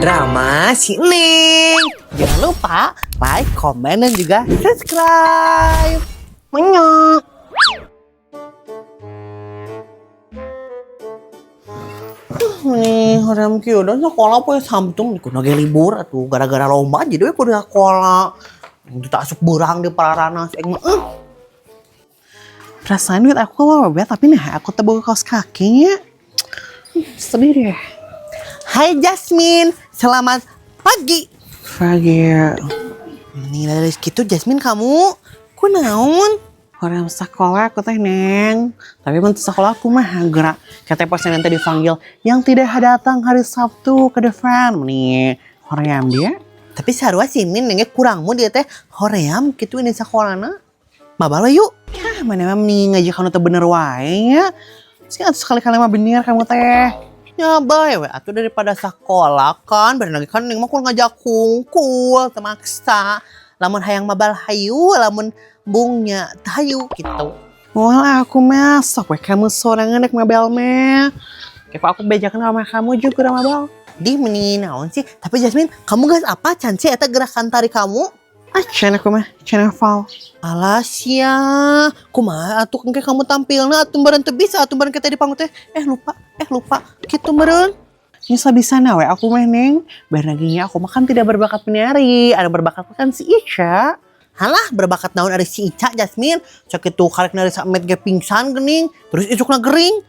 Drama si Neng. Jangan lupa like, komen, dan juga subscribe. Menyok. Nih, hoream kieu da sekolah poe Sabtu kudu ge libur atuh gara-gara lomba jadi we kudu sekolah. Teu asup beurang di pararanas aing mah. Perasaan duit aku loba, tapi nah aku teu boga kaos kakinya. Sedih deh. Hai Jasmine, selamat pagi. Pagi. Nih dari gitu Jasmine kamu kunaon? Hoream sekolah aku teh, Neng. Tapi mun sekolah aku mah gerak. Kata pas nanti dipanggil yang tidak datang hari Sabtu ke depan. Nih, hoream dia. Tapi sarua sih Min, nengnya kurangmu dia teh hoream gitu ini sekolahna. Mabal we yuk. Ah, mana mah nih ngajak kamu teh bener wae nya. Sih atuh sekali-kali mah bener kamu teh. Ya bae we atuh daripada sekolah kan, bener lagi kan neng mah kudu ngajak kungkul, termaksa. Lamun hayang mabal hayu, lamun bungnya hayu gitu. Wah, aku mah sok we kamu sorangan rek mabal mah. Kayak aku bejakan sama kamu juga udah mabal. Di meni naon sih? Tapi Jasmine, kamu guys apa can sih eta gerakan tari kamu? Ah, can aku mah, can hafal. Alas ya, kumaha atuh engke kamu tampilna atuh meureun teu bisa atuh meureun kita di panggung teh. Eh lupa, kitu meureun. Nyesa bisa nawe aku mah, Neng. Barnaginya aku mah kan tidak berbakat menari. Ada berbakat kan si Ica. Halah, berbakat naon ari si Ica Jasmine. Sok kitu karek nari samet ge pingsan geuning, terus isukna gering.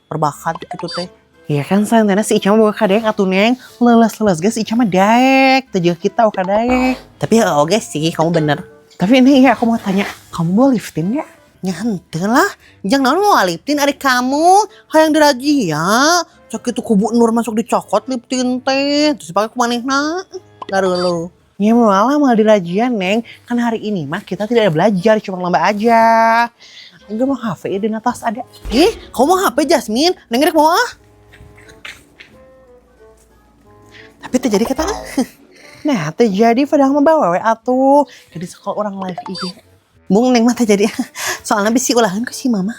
Berbakat kitu teh. Iya kan santana si Ica mah boga kadaek atuh, Neng. Leles-leles ge si Ica mah daek. Teu jeung kita oka daek. Tapi ya oge sih, kamu bener. Tapi ini ya aku mau tanya, kamu bawa liftin gak? Ya henteu lah, jangan naon mau liptin ari kamu, hayang dirazia. Sok kitu ku Bu Nur masuk dicokot liptin teh, terus dipake ku manehna. Dareuleuh. Ya malah malah dirajia, Neng. Kan hari ini mah kita tidak ada belajar, cuma lomba aja. Enggak mau HP di atas ada. Ih, kamu mau HP Jasmine? Neng rek mau ah. Tapi terjadi kata ah. Nah, terjadi padahal mah bawa we atuh. Jadi sekolah orang live IG. Bung Neng mah terjadi. Soalnya bisi ulahan ku si mama.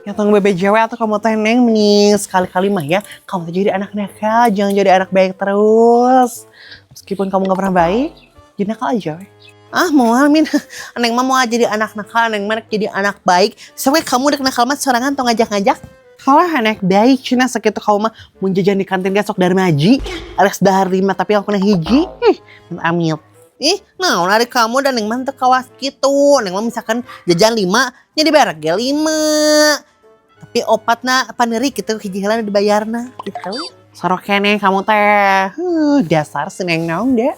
Ya tong bebeja we atuh kamu teh, Neng, mending sekali-kali mah ya kamu tuh jadi anak nakal, jangan jadi anak baik terus. Meskipun kamu gak pernah baik, jadi nakal aja we. Ah, moal Min. Neng mah mau jadi anak nakal, Neng mah jadi anak baik. Sampai kamu udah nakal mah sorangan tong ngajak-ngajak. Kalau anak baik cenah sakitu kamu mah mun jajan di kantin ge sok darmaji, alias dahar lima tapi aku hiji. Ih, amit. Ih, naon ari kamu dan Neng mah teu kawas kitu. Neng mah misalkan jajan 5, nya dibayar ge 5. Tapi opatna paneuri kitu hiji heula dibayarna gitu. Sorok keneh kamu teh. Huh, dasar si Neng naon deh.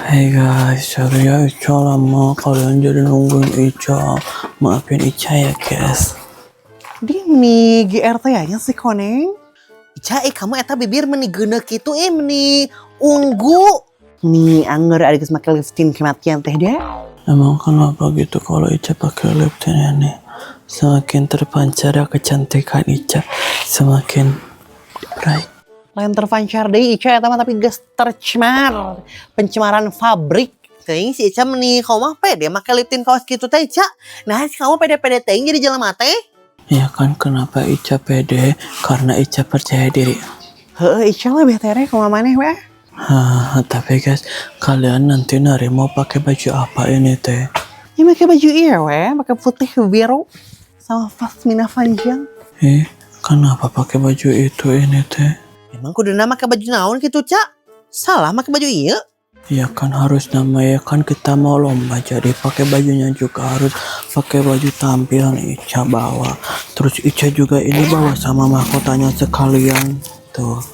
Hey guys, sorry ya Ica lama kalian jadi nungguin Ica. Maafin Ica ya guys. Di nih GRT nya si koneng. Ica, kamu eta bibir meni geuneuh kitu meni unggu. Nih angger ada geus make liftin kematian teh deh. Emang kenapa gitu kalau Ica pakai lip tint ini? Semakin terpancar ya kecantikan Ica, semakin bright. Lain terpancar deh Ica eta mah tapi geus tercemar. Pencemaran pabrik. Teuing si Ica meni kamu mah pede make lip tint kaos kitu teh Ica. Nah, si kamu pede-pede teuing jadi jelema teh. Ya kan kenapa Ica pede? Karena Ica percaya diri. Heeh, Ica lebih tere kumaha maneh we. Hah, tapi guys, kalian nanti nari mau pakai baju apa ini teh? Ya pakai baju iya we, pakai putih biru sama pasmina panjang. Eh, kenapa pakai baju itu ini teh? Emang kuduna make baju naon kitu, Ca? Salah make baju ieu. Ya kan harus namanya kan kita mau lomba jadi pakai bajunya juga harus pakai baju tampilan Ica bawa. Terus Ica juga ini bawa sama mahkotanya sekalian tuh.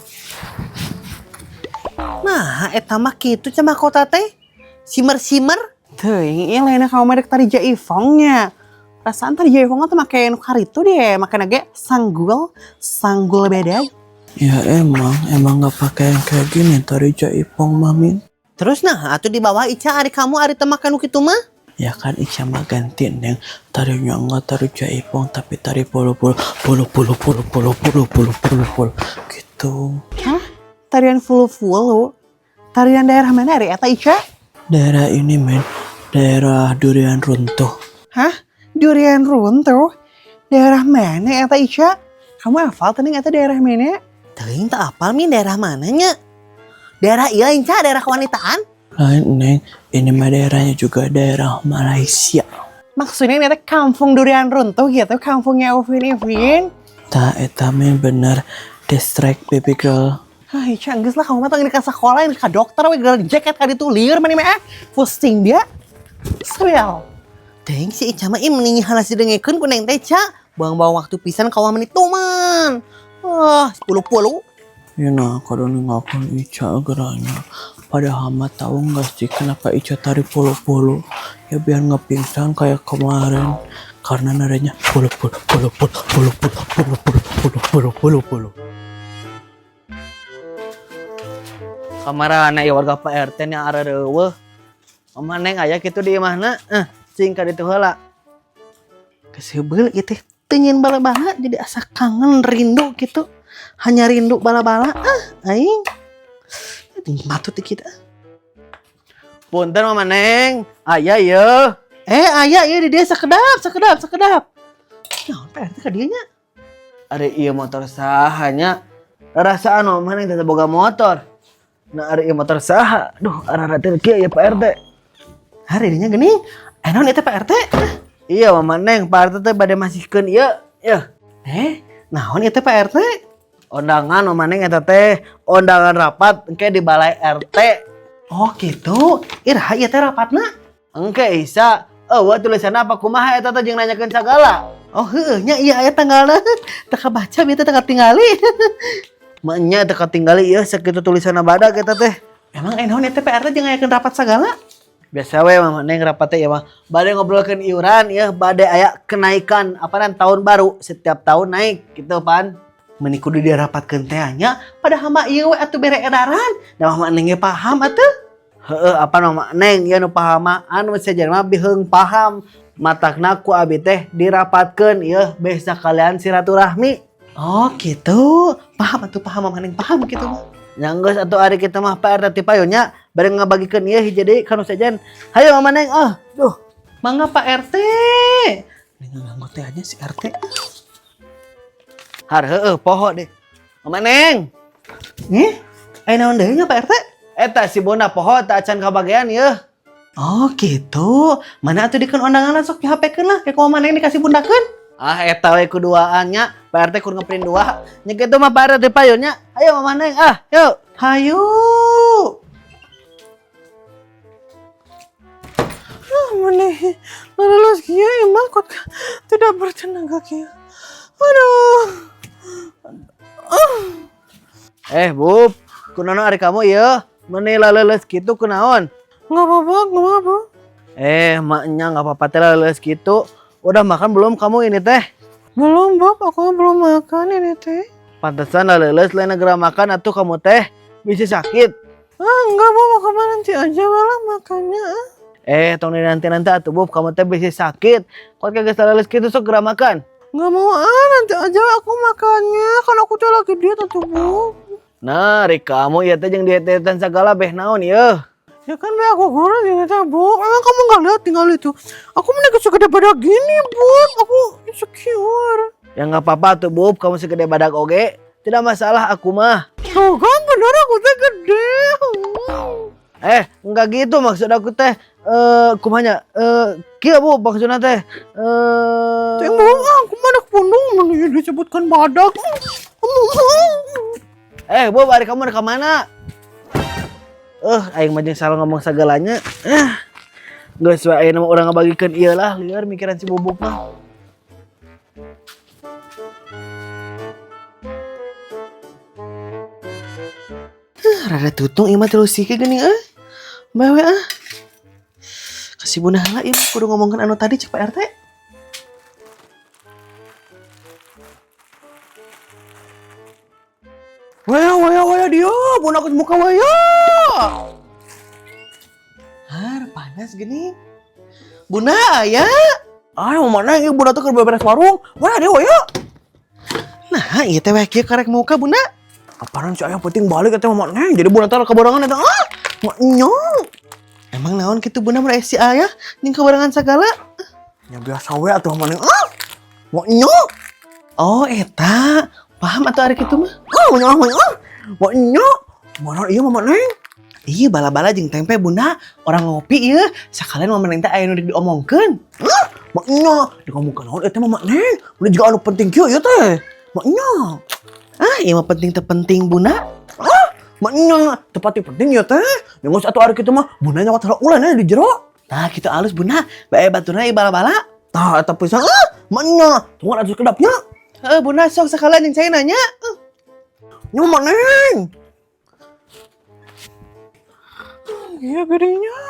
Nah, eta mah kitu Ca mahkota teh. Simer-simer. Teuing ieu lainna kamu mah rek tari jaipongnya. Perasaan tari jaipong tuh make nu karitu deh, make ge sanggul, sanggul beda. Ya emang nggak pakai yang kayak gini tari jaipong mamin. Terus nah, atuh di bawah Ica ari kamu ari teu make nu kitu mah. Ya kan Ica mah ganti Neng, tarinya enggak tari jaipong tapi tari polo polo polo polo polo polo polo polo polo polo gitu. Hah? Tarian fulu-fulu? Tarian daerah mana ari eta Ica? Daerah ini men, daerah Durian Runtuh. Hah? Durian Runtuh? Daerah mana eta Ica? Kamu hafal teh, Neng, eta daerah mana? Teuing, teu apal mi daerah mananya. Daerah ieu lain, Ca, daerah kewanitaan. Lain, Neng, ini mah daerahnya juga daerah Malaysia. Maksudnya ini teh kampung durian runtuh gitu, kampungnya Upin Ipin. Tah, eta mah bener distract baby girl. Hah, Ica, geus lah, kamu mah tong ini ke sekolah, ini ke dokter, we geura jaket ka ditu lieur mani mah, ah. Pusing dia. Sebel. Teuing si Ica mah ih mending halas didengekeun ku Neng teh, Ca. Buang-buang waktu pisan kawa menit tuman. Wah, 10 puluh. Ya nah, kalau ninggalkan Ica geranya. Padahal mah tahu nggak sih kenapa Ica tarik polo-polo? Ya biar nggak pingsan kayak kemarin. Karena nadanya polo polo polo polo polo polo polo polo polo polo polo polo. Kamarana ya warga Pak RT nya areueuh. Mama Neng aya kitu di imahna? Eh, cing ka ditu heula. Keseubel ieu teh teu nyieun bala-bala jadi asa kangen rindu gitu. Hanya rindu bala-bala ah aing. Tinggi matut teh kita. Punten Mama Neng, aya yeuh. Eh, aya ieu di dia sakedap, sakedap, sakedap. Naon Pak RT ka dieu nya? Ari ieu motor saha nya? Rasaan Mama Neng teh boga motor. Nah, ari ieu motor saha? Duh, arah-arah kieu ya Pak RT. Hari dinya geuning. Eh, naon ieu teh Pak RT? Iya Mama Neng, Pak RT teh bade masihkeun ieu. Yeuh. Eh, naon ieu teh Pak RT? Undangan Mama Neng eta teh, undangan rapat engke di balai RT. Oh gitu. Iraha ieu teh rapatna? Engke Isa, eueuh tulisanna apa kumaha eta teh jeung nanyakeun sagala. Oh heueuh nya ieu aya tanggalna. Teu kabaca bieu teh teu katingali. Maenya teu katingali ieu sakitu tulisanna badag eta teh. Emang eh naon ieu teh Pak RT jeung ngayakeun rapat sagala? Biasa we Mama Neng rapat teh ya mah. Bade ngobrolkeun iuran ya, bade aya kenaikan apa nan tahun baru, setiap tahun naik gitu pan. Meni kudu dirapatkeun teh nya, padahal mah ieu we atuh bere edaran. Da Mama Neng ge paham atuh. Heeh, apa Mama Neng ieu nu paham mah anu sejen mah biheung paham. Matakna ku abi teh dirapatkeun ieu beh sakalian silaturahmi. Oh gitu. Paham atuh paham Mama Neng paham gitu mah. Nya geus atuh ari kita mah Pak RT ti payun nya bade ngabagikeun ieu hiji deui ka nu sejen. Hayo Mama Neng ah. Duh. Mangga Pak RT. Neng nganggo teh aja si RT. Har heueuh poho deh. Mama Neng. Nih, aya naon deui nya Pak RT? Eta si Bona poho tak acan kabagean ieu. Oh gitu. Mana atuh dikeun undangan sok di HP-keun lah. Kayak Mama Neng dikasih bundakeun. Ah eta we kuduaan nya Pak RT kur ngeprint dua. Nya kitu mah Pak RT payun nya. Ayo Mama Neng ah, yuk. Hayu. Ah, mana lulus kia emang kok tidak bertenaga kia. Aduh. Eh, Bub, kunaon ari kamu ieu? Meni laleuleus kitu kunaon? Nggak apa-apa, nggak apa-apa. Eh, maknya nggak apa-apa teh laleuleus kitu. Udah makan belum kamu ini teh? Belum, Bob. Aku belum makan ini teh. Pantesan laleuleus lain negara makan atuh kamu teh bisa sakit. Ah, enggak, Bob. Aku mah nanti aja malah makannya. Ah. Eh, tong nanti-nanti atuh Bub, kamu teh bisa sakit. Kok kagak laleuleus kitu sok geura makan. Nggak mau ah, nanti aja aku makannya. Kan aku tuh lagi diet atuh, Bob. Nah, ari kamu ieu teh jeung diet-dietan sagala beh naon ieu? Ya kan, Be, aku kurus ini teh, Bu. Emang kamu nggak lihat tinggal itu? Aku menikah segede badak gini, Bu. Aku insecure. Ya nggak apa-apa tuh Bub, kamu segede badak oge. Tidak masalah aku mah. Tuh kan bener aku teh gede. Eh, enggak gitu maksud aku teh. Eh, kumanya? Eh, kieu Bu maksudna teh. Eh, Teh, Bu, aku mana pundung mana disebutkan badak. Eh, Bu, ari kamu ke mana? Eh, aing mah jeung salah ngomong segalanya. Eh. Geus we ayeuna mah urang ngabagikeun ieu lah, lieur mikiran si Bubuk mah. Rada tutung ieu mah terus sih geuning euy. Bae we ah. Kasih bunda heula ieu mah kudu ngomongkeun anu tadi cek Pak RT. Waya, waya, waya dia, bunda aku muka waya. Har, panas gini. Bunda aya. Ah, mau mana ini bunda tuh keur beberes warung. Mana dia waya? Nah, ieu teh we kieu karek muka bunda. Apaan sih ayah penting balik eta mama Neng. Jadi bunda teh kaborangan eta ah. Mak nyong. Emang naon kitu bunda mun aya si ayah jeung kabarengan sagala? Ya biasa we atuh mama Neng ah. Mak nyong. Oh, eta. Paham atuh ari kitu mah. Ah, manya ah, manya ah. Manya. Mana ieu Mama Neng? Iya, bala-bala jeung tempe, Bunda. Urang ngopi ieu. Sakalian Mama Neng teh aya nu diomongkeun. Maknya, diomongkeun naon eta Mama Neng? Udah juga anu penting kieu ieu teh. Maknya. Ah, ieu mah penting teu penting, Bunda. Maknya, tepati penting ya teh. Yang atuh ari kitu mah Bunda nyokot heula ulen di jero. Tah, kitu alus, Bunda. Bae baturna ieu bala-bala. Tah eta pisan ah, maknya. Tunggu atuh kedapnya. Heeh, Bunda, sok sakalian jeung saya nanya. Nya Mama Neng. Iya gedenya.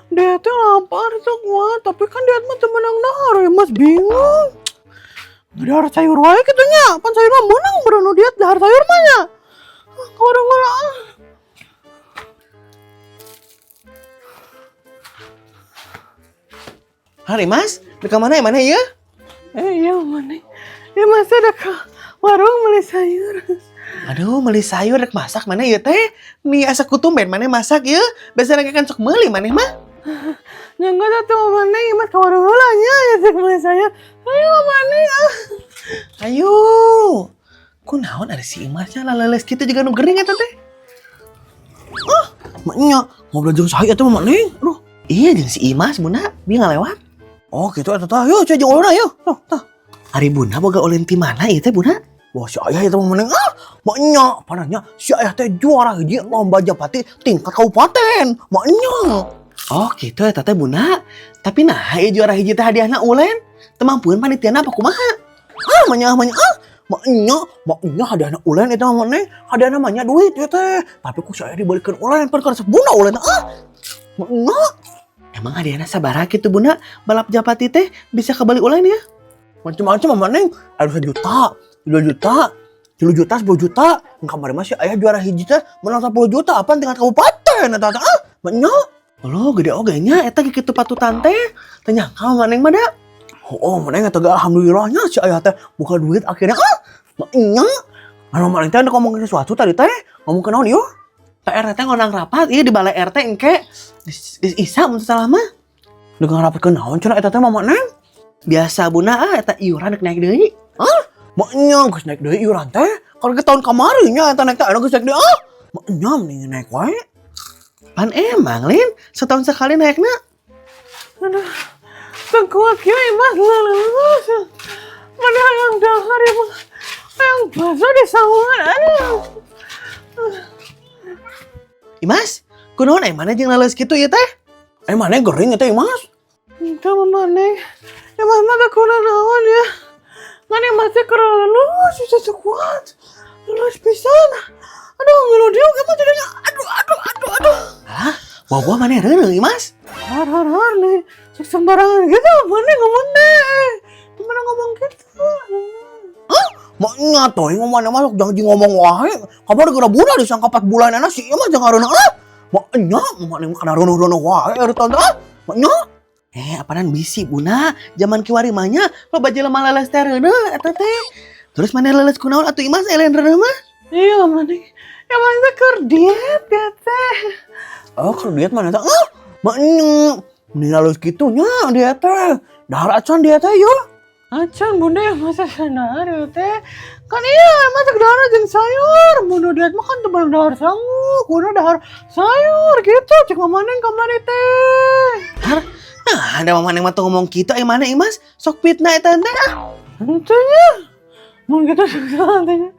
Dia tuh lapar tuh kuat, tapi kan dia mah teu meunang dahar ya Mas, bingung. Dahar sayur wae kitu nya. Pan sayur mah meunang beureum diet dahar sayur mah nya. Ah, ka warung heula ah. Hari Mas, di mana ya mana ya? Eh iya mana? Ya Mas ada ke warung beli sayur. Aduh, beli sayur rek masak mana ya teh? Nih asa kutumben mana masak ya? Biasanya kan sok meuli maneh mah. Ya enggak atuh mana ya Mas ke warung heula nya ya rek beli sayur. Ayo mana ah. Ayo. Kunaon ada si Imasnya laleles kitu juga nu gering eta teh. Ah, maknya ngobrol jeung saha eta Mama Neng? Aduh. Iya jeung si Imas, Bunda, bi ngalewat. Oh gitu eta tah. Yo cai jeung uluna yo. Tuh, tah. Ari Bunda boga ulin ti mana ieu teh, Bunda? Wah si ayah itu Mama Neng ah, maknya panahnya si ayah teh juara hiji lomba japati tingkat kabupaten. Maknya. Oh gitu eta teh, Bunda. Tapi nah ieu juara hiji teh hadiahna ulen. Teu mampueun panitiana apa kumaha? Ah, maknya maknya ah. Maknya, maknya hadiahna ulen itu Mama Neng. Hadiahna mah nya duit ieu teh. Tapi ku si ayah dibalikin ulen pan karesep Bunda ulen ah. Maknya. Emang hadiahna sabaraha kitu, Bunda? Balap japati teh bisa kebeli ulen ya? Macam-macam Mama Neng. Ada 1 juta, 2 juta, 3 juta, 10 juta. Kamari mah si ayah juara hiji teh menang 10 juta apa tingkat kabupaten eta teh ah. Maknya. Loh, gede oge nya eta kitu patutan teh. Teu nyangka Mama Neng mah da. Oh, Mama Neng eta ge alhamdulillahnya si ayah teh buka duit akhirnya ah. Maknya. Anu Mama Neng teh ngomongin sesuatu tadi teh. Ngomong ke naon ieu? Pak RT teh ngondang rapat ieu di balai RT engke. Di Isa mun teu salah mah. Dengan rapat ke naon cenah eta teh Mama Neng? Biasa, Bunda, ah, eta iuran rek naik deui. Maknya geus naik deui iuran teh. Kalau ke tahun kamari nya eta naik teh anu geus naik deui ah. Maknya mending naik wae. Pan emang lin setahun sekali naikna. Aduh, teu kuat kieu Mas lulus. Mana hayang dahar ya mah. Hayang bakso di sawangan. Aduh. Imas, kunaon eh mana jeung laleus kitu ieu teh? Eh mana gering eta Mas? Itu Mama Neng. Ya Mas mah teu kurang naon ya. Ngan ya Mas teh keur lulus bisa teu kuat. Lulus pisan. Aduh, ngeluh diuk emang jadinya. Aduh, aduh, aduh, aduh. Alah, bawa mana reuneuh Imas? Har, har, har nih. Cek sembarangan gitu, mana ngomong deh. Gimana ngomong gitu? Maknya tuh ngomong masuk jangan ngomong wae. Kabar geura budak disangka 4 bulan enak si ieu mah jangan reuneuh ah. Maknya Mama Neng kana reuneuh-reuneuh wae eta teh ah. Maknya. Eh, apaanan bisi, Bunda? Zaman kiwari mah nya loba jelema laleus teh reuneuh eta teh. Terus mana laleus kunaon atuh Imas lain reuneuh mah? Iya, mana? Ya Mas teh keur diet ya teh. Oh, keur diet mana teh? Ah, maknya. Mending halus kitu nya dia teh. Dahar acan dia teh yo. Acan bunda ya masa sana ya teh. Kan iya masak dahar jeung sayur. Bunda diet mah kan teu dahar sangu, bunda dahar sayur gitu. Cek Mama Neng kamari teh. Har, nah ada Mama Neng mah tuh ngomong kitu aya mana Imas? Sok fitnah eta teh ah. Tentunya. Mun gitu susah tanya.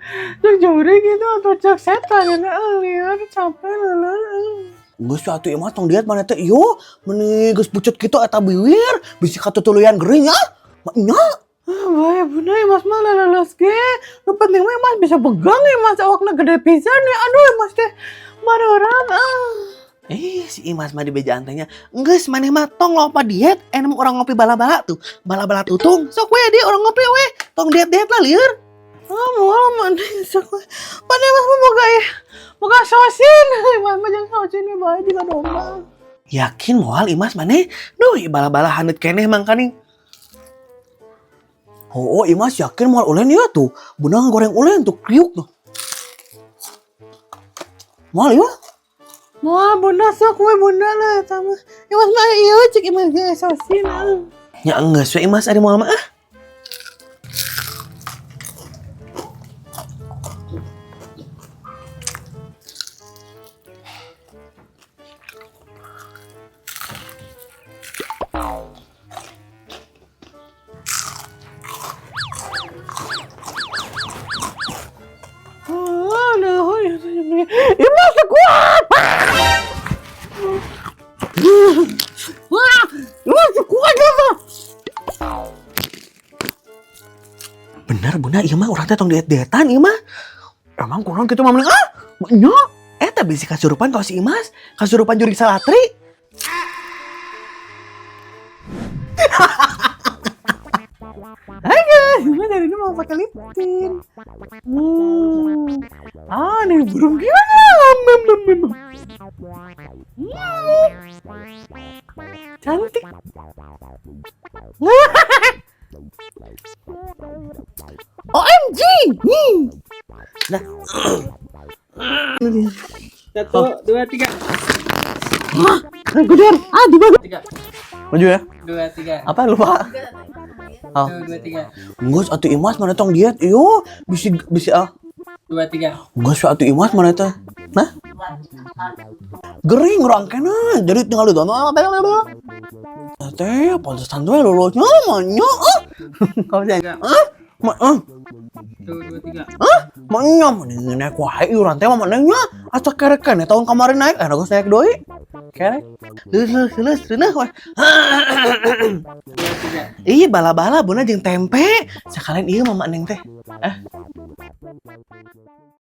Cek juri gitu atau cek setan ya lihat capek lelah. Geus atuh ieu mah tong diet mana teh ieu. Meni geus pucet kitu eta biwir, bisi katutuluyan gering ah. Maknya. Ah, bahaya bunda ya mas mah leles ge. Nu penting mah mas bisa pegang ya mas awakna gede pisan ya. Aduh ya mas teh mareurat ah. Eh, si Imas mah dibejaan teh nya. Geus maneh mah tong loba diet, enak urang ngopi bala-bala tuh. Bala-bala tutung. Sok we dia urang ngopi we. Tong diet-diet lah lieur. Ah, moal maneh sok we. Maneh mas mah boga ya. Boga sosin. Mas mah jangan sosin ya bae juga domba. Yakin moal Imas maneh? Duh, bala-bala haneut keneh mangkaning. Oh, oh Imas yakin moal ulen ya tuh. Bunda goreng ulen tuh kriuk tuh. Moal ya? Moal bunda sok we bunda lah eta mah. Imas mah ieu cek imas ge sosin ah. Ya geus we Imas ari moal mah ah. Aduh, Imas kuat. Wah, Imas kuat gitu. Bener bunda, ieu mah urang teh tong diet-dietan ieu mah. Emang kurang kitu mah ah, nya. Eta bisi kasurupan ka si Imas, kasurupan jurig salatri. Hai guys, gimana hari ini mau pakai lip tint? Hmm. Ah, nih burung gimana? Hmm. Cantik. OMG. Hmm. Nah. 1, 2, 3. Guder. Ah, di mana? 3, Maju ya. 2, 3. Apa lupa? Oh. 1, 2, 3. Geus atuh Imas mana tong diet ieu bisi bisi ah. 2, 3. Geus atuh Imas mana teh. Nah. Gering urang kena jadi tinggal di dono. Teh pantesan we lulusnya mah nya ah. Kau jangan. Ah, ma ah. 1, 2, 3. Hah? Manya mending naik wae iuran teh mah manehnya. Asa kerek keneh tahun kemarin naik, eh geus naik deui. Kerek. Leuleus leuleus leuleus reuneuh we. 2, 3. Ih, bala-bala bunda jeung tempe. Sekalian ieu mama neng teh. Eh.